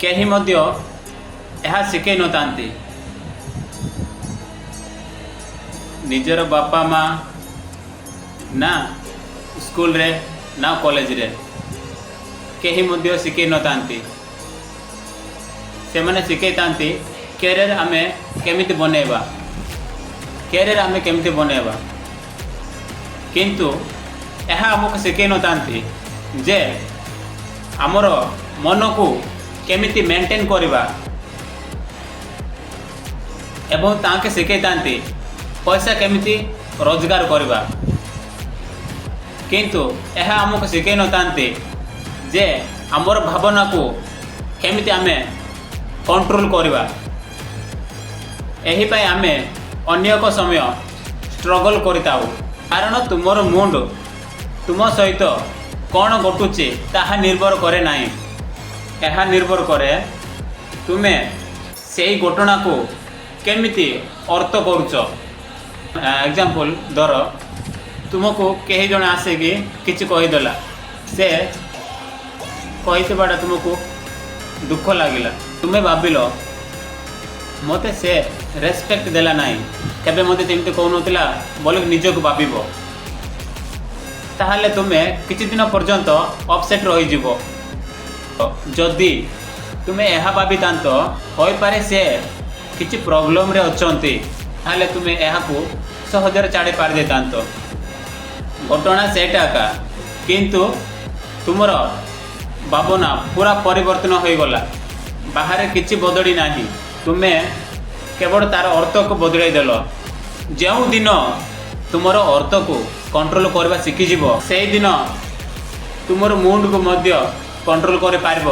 କେହି ମଧ୍ୟ ଏହା ଶିଖେଇ ନଥାନ୍ତି। ନିଜର ବାପା ମା ନା ସ୍କୁଲରେ ନା କଲେଜରେ କେହି ମଧ୍ୟ ଶିଖେଇ ନଥାନ୍ତି। ସେମାନେ ଶିଖେଇଥାନ୍ତି କ୍ୟାରିୟର ଆମେ କେମିତି ବନେଇବା, କ୍ୟାରିୟର ଆମେ କେମିତି ବନେଇବା, କିନ୍ତୁ ଏହା ଆମକୁ ଶିଖେଇ ନଥାନ୍ତି ଯେ ଆମର ମନକୁ କେମିତି ମେଣ୍ଟେନ୍ କରିବା। ଏବଂ ତାଙ୍କେ ଶିଖେଇଥାନ୍ତି ପଇସା କେମିତି ରୋଜଗାର କରିବା, କିନ୍ତୁ ଏହା ଆମକୁ ଶିଖେଇ ନଥାନ୍ତି ଯେ ଆମର ଭାବନାକୁ କେମିତି ଆମେ କଣ୍ଟ୍ରୋଲ କରିବା। ଏହିପାଇଁ ଆମେ ଅନେକ ସମୟ ଷ୍ଟ୍ରଗଲ୍ କରିଥାଉ, କାରଣ ତୁମର ମୁଣ୍ଡ ତୁମ ସହିତ କ'ଣ ଘଟୁଛି ତାହା ନିର୍ଭର କରେ ନାହିଁ। ଏହା ନିର୍ଭର କରେ ତୁମେ ସେଇ ଘଟଣାକୁ କେମିତି ଅର୍ଥ କରୁଛ। ଏକ୍ଜାମ୍ପଲ୍, ଧର ତୁମକୁ କେହି ଜଣେ ଆସିକି କିଛି କହିଦେଲା। ସେ କହିଥିବାଟା ତୁମକୁ ଦୁଃଖ ଲାଗିଲା। ତୁମେ ଭାବିଲ, ମୋତେ ସେ ରେସପେକ୍ଟ ଦେଲା ନାହିଁ, କେବେ ମୋତେ ସେମିତି କହୁନଥିଲା ବୋଲି ନିଜକୁ ଭାବିବ। ତାହେଲେ ତୁମେ କିଛି ଦିନ ପର୍ଯ୍ୟନ୍ତ ଅପସେଟ୍ ରହିଯିବ। ଯଦି ତୁମେ ଏହା ଭାବିଥାନ୍ତ, ହୋଇପାରେ ସେ କିଛି ପ୍ରୋବ୍ଲେମରେ ଅଛନ୍ତି, ତାହେଲେ ତୁମେ ଏହାକୁ ସହଜରେ ଛାଡ଼ି ପାରିଦେଇଥାନ୍ତ। ଘଟଣା ସେଇଟା ଏକା, କିନ୍ତୁ ତୁମର ଭାବନା ପୁରା ପରିବର୍ତ୍ତନ ହୋଇଗଲା। ବାହାରେ କିଛି ବଦଳି ନାହିଁ, ତୁମେ କେବଳ ତାର ଅର୍ଥକୁ ବଦଳାଇ ଦେଲ। ଯେଉଁଦିନ ତୁମର ଅର୍ଥକୁ କଣ୍ଟ୍ରୋଲ କରିବା ଶିଖିଯିବ, ସେଇଦିନ ତୁମର ମୁଣ୍ଡକୁ ମଧ୍ୟ କଣ୍ଟ୍ରୋଲ କରିପାରିବ।